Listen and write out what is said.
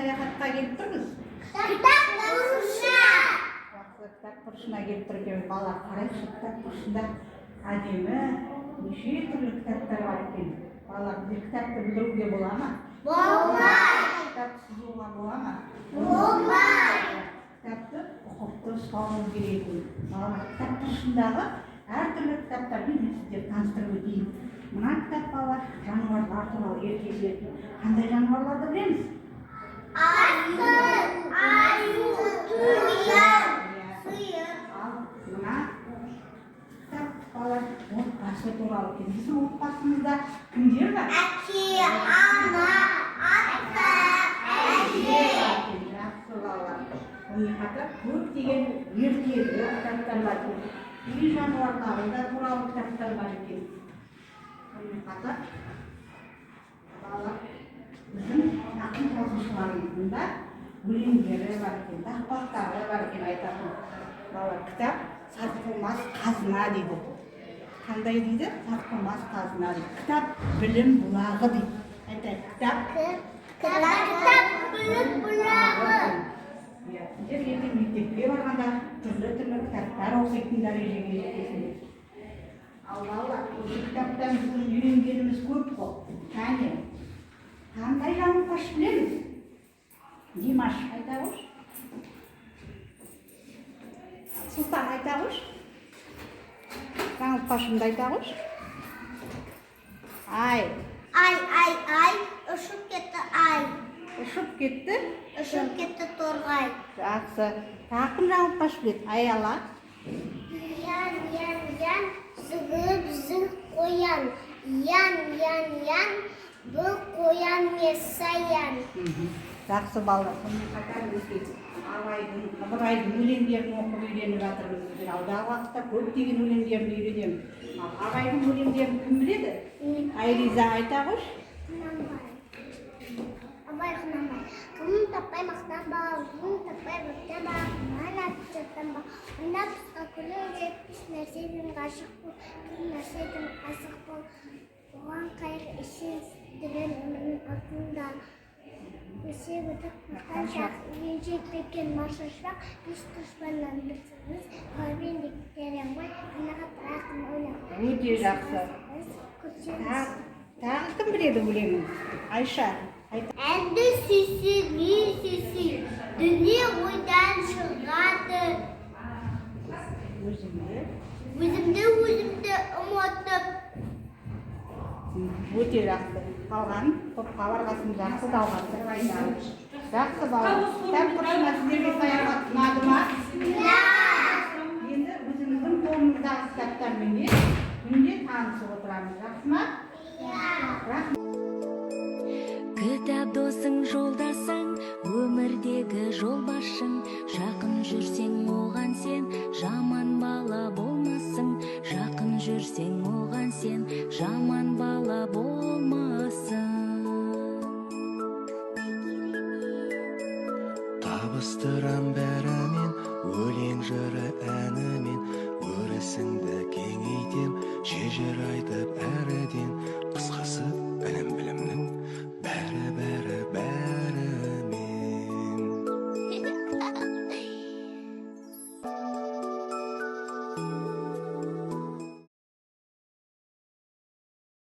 Саяхатқа келіп тұрмыз? Кітап бұрышына. Жақсы, кітап бұрышына келіп тұр екенбіз. Балалар, қарайықшы, кітап бұрышында әдемі неше түрлі кітаптар бар екен. Балалар, бізге кітапты бүлдіруге бола ма? Болмайды. Кітапты сызуға бола ма? Болмайды. Кітапты ұқыпты ұстауымыз керек екен. Балалар, кітап бұрышындағы әртүрлі кітаптармен мен сіздерді таныстырып өтейін. Мына кітап, балалар, жануарлар туралы ертегілер. Қандай жануарларды білеміз? Қасқыр, аю, тұян, Иә. сиыр. Ал мына кітап, балалар, отбасы туралы екен. Біздің отбасымызда кімдер бар? Әке, ана, ата, әже. Жақсы, балалар. Сонымен қатар көптеген ертегі кітаптар бар екен. Үй жануарлары да туралы кітаптар бар екен. Сонымен қатар, балалар, біздің ақын жазушыларымыздың да өлеңдері бар екен, тақпақтары бар екен айтатын. Балалар, кітап сарқылмас қазына дейді. Қандай дейді? Сарқылмас қазына дейді. Кітап білім бұлағы дейді. Айтайық, кітап Кітап білім бұлағы. Иә, сіздер ертең мектепке барғанда түрлі-түрлі кітаптар оқитын дәрежеге жетесіңдер. Ал, балалар, осы кітаптан біздің үйренгеніміз көп қой. Кәне, қандай жаңылтпаш білеміз? Димаш, айта қойшы. Сұлтан, айта қойшы. Жаңылтпашымды айта қойшы. Ай. Ай, ай, ай, ұшып кетті ай. Ұшып кетті. Ұшып кетті торғай. Жақсы. Тағы кім жаңылтпаш біледі? Аяла. Ян, ян, ян, жүгіріп жүр қоян. Ян, ян, ян, бұл қоян емес, саян. Жақсы, балалар. Сонымен қатар мінекей Абайдың, Ыбырайдың өлеңдерін оқып үйреніп жатырмыз. Біздер алдағы уақытта көптеген өлеңдерін үйренеміз. Ал Абайдың өлеңдерін кім біледі? Айриза, айта қойшы. Құнанбай. Абай Құнанбай. Кім таппай мақтанба, кім таппай баптанба, құман атып жаттанба. Ойнап пысқа күліп, еш нәрседен ғашық бол, кім нәрседен асық бол. Оған қайғы ішін деген өмірдің алтында. Өсек өтіп мақтаншақ, үйреншек беккен маршашпақ, бес дұшпаннан бірсіңіз, ғарбен терең ғой, қанағат ақын ойлап. Өте жақсы. Көрсеңіз. Тағы кім біледі өлеңін? Айша, айта. Әнді сүйсең, не сүйсең, дүние ойдан шығады. Өзіңді. Өзімді өзімді ұмытып. Өте жақсы. Қалған топқа барғасын жақсы жалғастырып айтамыз. Жақсы, балалар. Кітап бұрышына сіздерге саяхат ұнады ма? Енді өзіміздің қолымыздағы кітаптармен де күнде танысып отырамыз. Жақсы ма? Рахмет. Кітап досың, жолдасың, өмірдегі жолбасшың. Жақын жүрсең оған сен, жаман бала болмассың. Жақын жүрсең оған сен, жаман бала болмассың. Табысты